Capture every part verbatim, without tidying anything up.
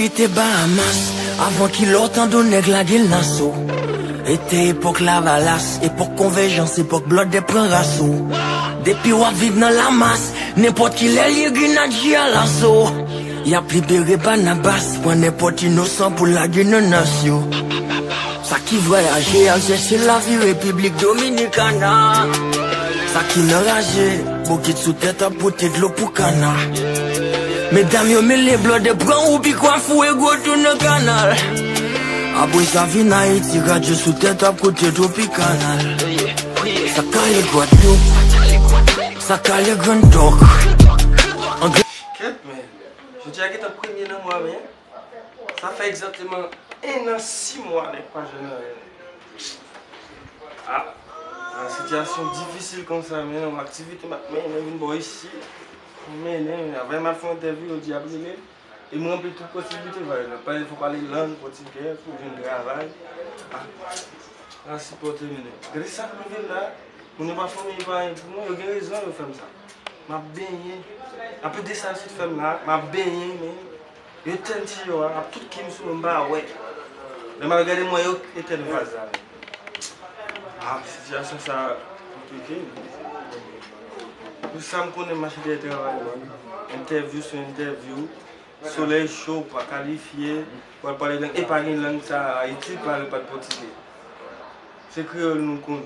Li te Bahamas, avan kilè w tande yon nèg lage l nan so. E te epòk Lavalas, epòk konvèjans, epòk blòdè pran raso. Depi w ap viv nan lamas, nenpòt kilè l ye grenadye a laso. Y ap libere Banabas, pran nenpòt inosan pou lage nan nas yo. Sa ki vwayaje al chèche lavi Repiblik Dominikana. Sa ki nan raje, bokit sou tèt ap pote dlo pou kana. Medam yo mele blòdè pran woupi kwafou e gwo tou nan kanal. Apre sa vin Ayiti, radyo sou tèt ap koute Tropikanal. Sa k ale Gwadloup, sa k ale Grann Dòk. Kèt, men. Jodi a gentan premye nan mwa me. Sa fè egzakteman en an, sis mwa nèg pa jwenn anyen. Ah, nan sitiyasyon difisil konsa, men yon aktivite m ap mennen vin bò isi. M mennen, men avè m al fè yon entèvyou, yo di y ap rele m. E m ranpli tout posiblite, pa egzanp, pale, fò pale lang pòtigè pou jwenn travay. Ah, a sipòte, men gade sa k rive m la. Moun yo pa fè anyen, pa anyen pou mwen, yo gen rezon, yo fè m sa. M ap benyen. Apre de sa yo sot fè m la, m ap benyen, men yo etèn tiyo a, ap tout kim sou mwen, m pa wè. Lè m al gade, m wè yo etèn vaz la, men. Ah, sitiyasyon sa konplike, men. Pou sa m konnen m mache dèyè travay, man. Entèvyou sou entèvyou. Solèy cho, pa kalifye, pral pale lang, e pa gen lang sa Ayiti, pale pa t pòtigè. Se kreyòl nou konn.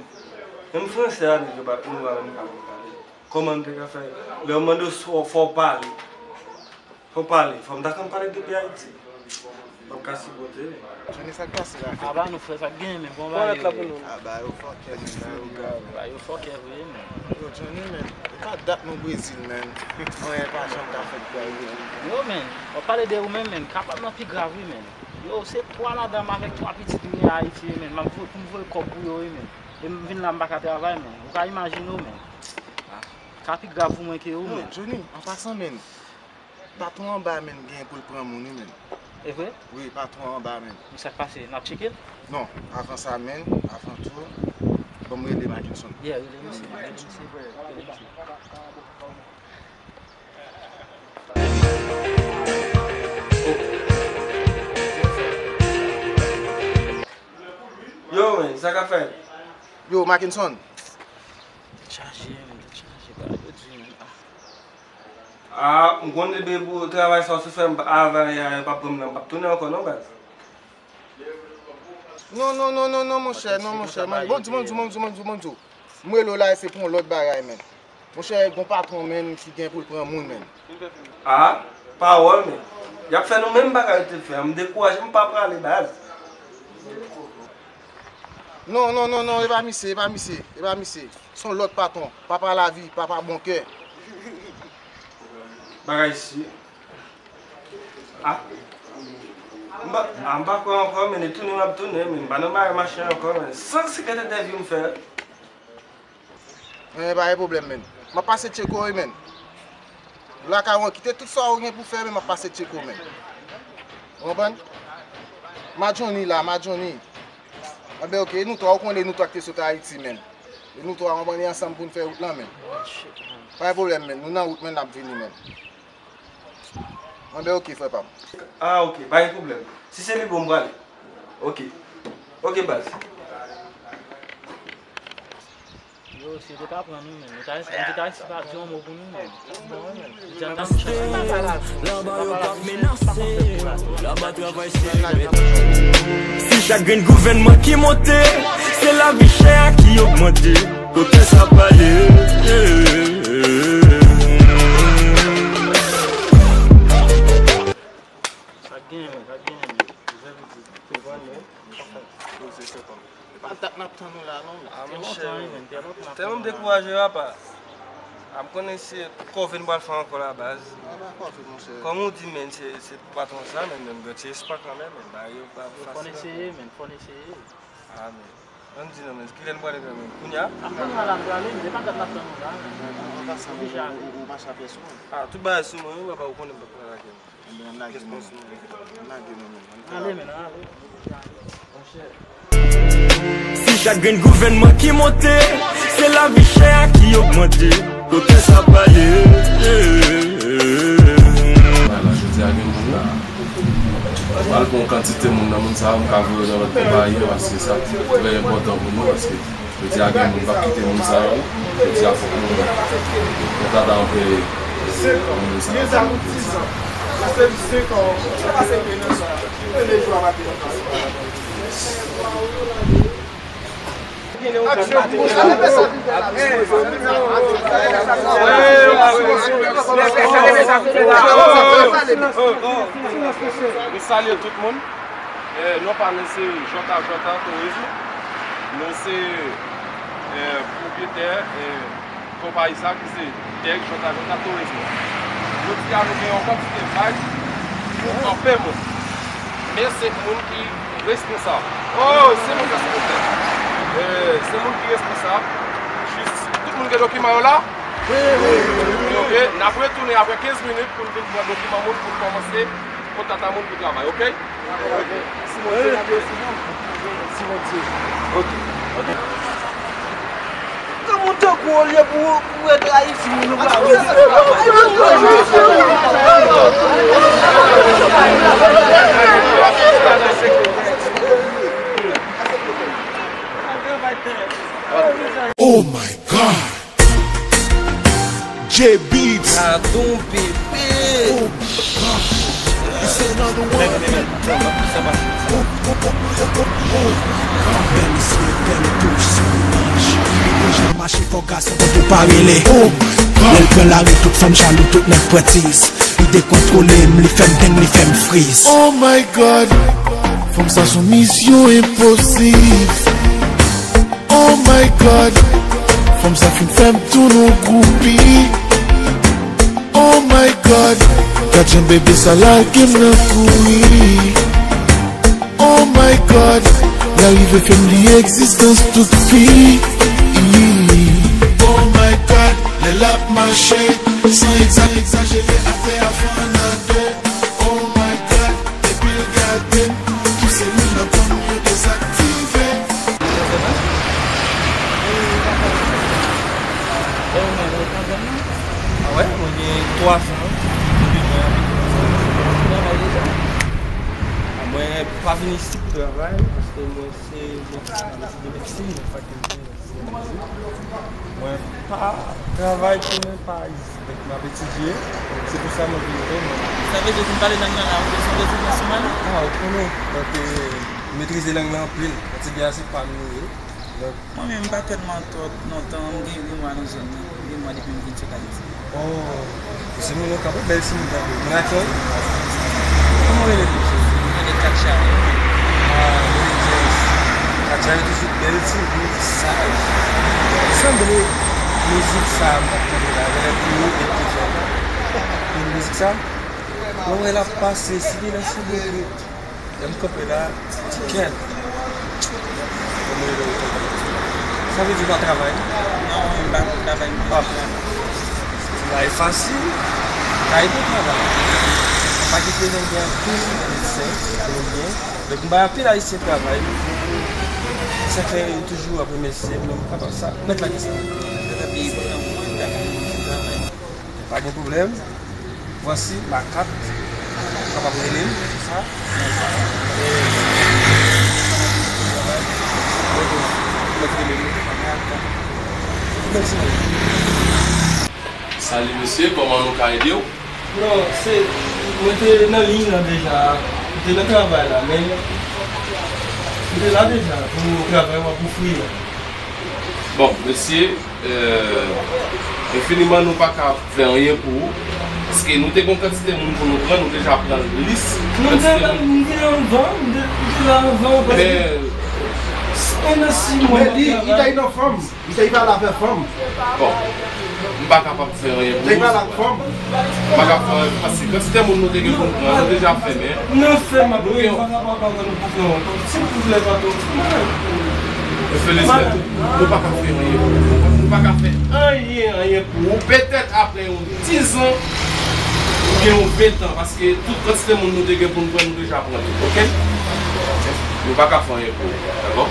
Menm fransè a, nèg yo pa, nou pa menm ka konn pale. Kòman n te ka fè? Lè yo mande w, fò, fò w pale. Fò w pale. Fò m ta konn pale depi Ayiti. M p ap ka sipòte. Johnny, sa k pase la? Aba nou, frè, sa k genyen menm? Bon bagay yo ye. Aba yo fòkè, men, ba yo grav. Ba yo fòkè vre, men. Yo, Johnny, men, e pa dat nou Brezil, men. Anyen pa janm ka fèt pou Ayiti. Yo, men, w ap pale de ou menm, men, ka pa nan pi grav, wi, men. Yo, se twa madanm avèk twa pitit m gen Ayiti, wi, men. M ap voye, pou m voye kòb pou yo, wi, men. E m vin la, m pa ka travay, men. Ou ka imajine w, men. Ka pi grav pou mwen ke ou, men. Yo, Johnny, an pasan, men. Patwon anba, men, gen pou l pran moun, wi, men. E vre? Wi, patwon anba, men. Men sa k pase? N ap tcheke l? Non, avan sa, men, avan tou, ban m rele Mackenson. Yeah, rele misye, rele misye, rele misye. Yo, men, sa k ap fèt? Yo, Mackenson. Tèt chaje, men, tèt chaje, bagay yo di, men. Ah. Ah, m konn depi pou travay sa w sot fè m avan yè a, yo p ap pran m nan, m p ap tounen ankò non, baz. Non, non, non, non, non, monchè, non, monchè. Bon, di, bon, di, bon, di, bon, di, bon, di. M rele w la, se pou yon lòt bagay, men. Monchè, gon patwon, men, ki gen pou l pran moun, men. Ah, pawòl, men. Y ap fè nou menm bagay yo te fè a. M dekouraje, m pa prale, baz. Non, non, non, non, e pa misye, e pa misye, e pa misye. Se yon lòt patwon. Papa Lavi, papa Bonkè. Bagay si. Ah. M pa, ah, m pa kwè ankò, men, e tounen m ap tounen, men, m pa nan bagay machin ankò, men, san sekrè entèvyou m fè. Men, pa gen pwoblèm, men. M ap pase tcheke w, wi, men. Lakay ou an, kite tout sa ou gen pou fè, men m ap pase tcheke w, men. Ou konprann? Madjoni la, Madjoni. Anben, oke, e nou twa, ou konnen nou twa ki te sot Ayiti, men. E nou twa, ou konprann, e ansanm pou n fè wout lan, men. Pa gen pwoblèm, men. Nou nan wout, men, n ap vini, men. Anben, oke, frè pa m. Ah, oke, pa gen pwoblèm. Si se li, bon, m prale. Oke. Oke, baz. Yo, si yo te ka pran nou, men, nou ta, nou te ka resi pa di yon mo pou nou, men. Yo di a n ta nan chay. Laba yo p ap menase, laba travay se limit. Si chak grenn gouvènman ki monte, se lavi chè a ki ogmante. Kote sa prale? Sa k genyen, men, sa k genyen, men. Poze, frè pa m. E pa dat n ap tann ou la, non, men. Ah, monchè. Tèlman m dekouraje, papa. Ah, m konnen se kòve n pral fè ankò la, baz. Ah, pa kòve, monchè. Kòm ou di, men, se, se patwon sa, men, men, men, se espwa kanmenm, men, bagay yo pa fasil. Fò n eseye, men, fò n eseye. Ah, men. Ann di non, men, kilè n prale kanmenm? Kounya? Ah, kounya la n prale, men, e pa dat n ap tann ou la, men. An pasan, ou, ou, ou mache a pyès ou, men. Ah, tout bagay sou mwen, wi, papa, ou konnen m p ap pran lakay. Ann lage nou, men. Ann lage nou, men. Ale, men, ale. Si chak grenn gouvènman ki monte, se lavi chè a ki ogmante. Kote sa prale? Ala, jodi a gen moun M pral pran yon kantite moun nan moun sa yo, m ka voye yo nan lòt konpayi yo, paske sa trè enpòtan pou nou, paske jodi a gen moun k ap kite moun sa yo, jodi a fòk nou, nou ta ta anpe moun sa yo. Nou salye tout moun. Eh, non pa nou se Jota Jota Tourism. Nou se, eh, pwopyetè, eh, konpayi sa ki se Dèk Jota Jota Tourism. Jodi a nou gen yon kantite vag pou anpil moun. Men se moun ki responsab. Oh, se moun ki responsab. Eh, se moun ki responsab. Jis, tout moun gen dokiman yo la? Wi, wi, wi, wi. Ok, n ap retounen apre kenz minit pou n vin pran dokiman moun pou n kòmanse kontakte moun pou travay, ok? Kòman w tankou olye pou, pou ret Ayiti, moun nou pa vle. Oh my God! J Beats. Gadon bebe. Oh my God. It's another one. Bèl mesye, bèl tou, se yon anj. Li deja mache, fò gason pou pa rele. Oh my God. Lè l pran lari, tout fanm jalou, tout nèg pran tiz. Li dekontwole m, li fè m deng, li fè m friz. Oh my God. Fanm sa se yon misyon enposib. Oh my God, fanm sa fin fè m tounen yon groupi. Oh my God, gad jan bebe sa lage m nan kouri. Oh my God, li rive fè m bliye egzistans tout fi. Oh my God, lè l ap mache, san egza-, egzajere, atè a fann an de. Oh my God, depi l gade m, tout selil nan kò m yo dezaktive. Ah wè, mwen gen twa zan depi mwen abite Anse. Mwen pa vin isit pou travay, paske mwen se, mwen etidye medsin nan fakilte. Mwen pa travay konnen pa isit, donk m ap etidye. Se pou sa mwen vin isit. Sa vle di ou fin pale lang nan la, ou te sou rezidan sou Mali? Ah, ou konnen, donk, euh, m metrize lang nan anpil. Etidye a se pa m li ye. Donk, mwen menm, m pa tèlman twò lontan, m gen ui mwa nan zòn nan. Ui mwa depi m vin sot Ayiti. Oh, se moun nan k ap bèl timoun tankou. Mwen ak yon. Kòman w rele l? Mwen rele Katya. Ah, Mary James. Katya yo toujou bèl timoun, saj. Sanble mizik sa a m t ap tande la, genlè pou ou menm ki fè l. Pou mizik sa, lè w wè l ap pase, si li nan sou degrè. Lè m kanpe la, m di, "Kèt." Sa vle di w pa travay? Non, m pa travay, m pa travay. Bagay fasil, kay pou travay. M pa kite jan gen anpil medsen, Kolonbyen. Donk, m bay anpil Ayisyen travay. Sa fè yo toujou ap remèsye m, donk, m kapab sa, mèt lakay sa. Sa fè peyi kontan pou mwen, m ta kontan pou travay. Pa gen pwoblèm. Vwasi ma kat. Ou kapab rele m, se sa. Mèsi. Salut mesye, kòman nou ka ede w? Non, se, mwen te nan liy lan deja, mwen te nan travay la, men mwen te la deja pou travay w ap ofri a. Bon, mesye, euh, enfiniman nou pa ka fè anyen pou ou, paske nou te gen yon kantite moun pou nou pran, nou deja pran lis kantite moun. Non, m te la, m te anvan, m te, m te la anvan, paske en an sis mwa m ap travay. Men li, li ta nan fanm. Misye pale avèk fanm. Bon, m pa kapab fè anyen pou ou. Misye pale ak fanm. M pa kapab fè anyen paske kantite moun nou te gen pou n pran, nou deja fèmen. Nan fèm ap nou gen, m pa kapab ankò nou pou fè yon silvouplè patwon. Mesye Lisbeth, nou pa ka fè anyen pou ou. Nou pa ka fè anyen, anyen pou ou. Petèt apre yon diz an, oubyen yon ven tan, paske tout kantite moun nou te gen pou n pran, nou deja pran yo, oke? Nou pa ka fè anyen pou ou, dakò?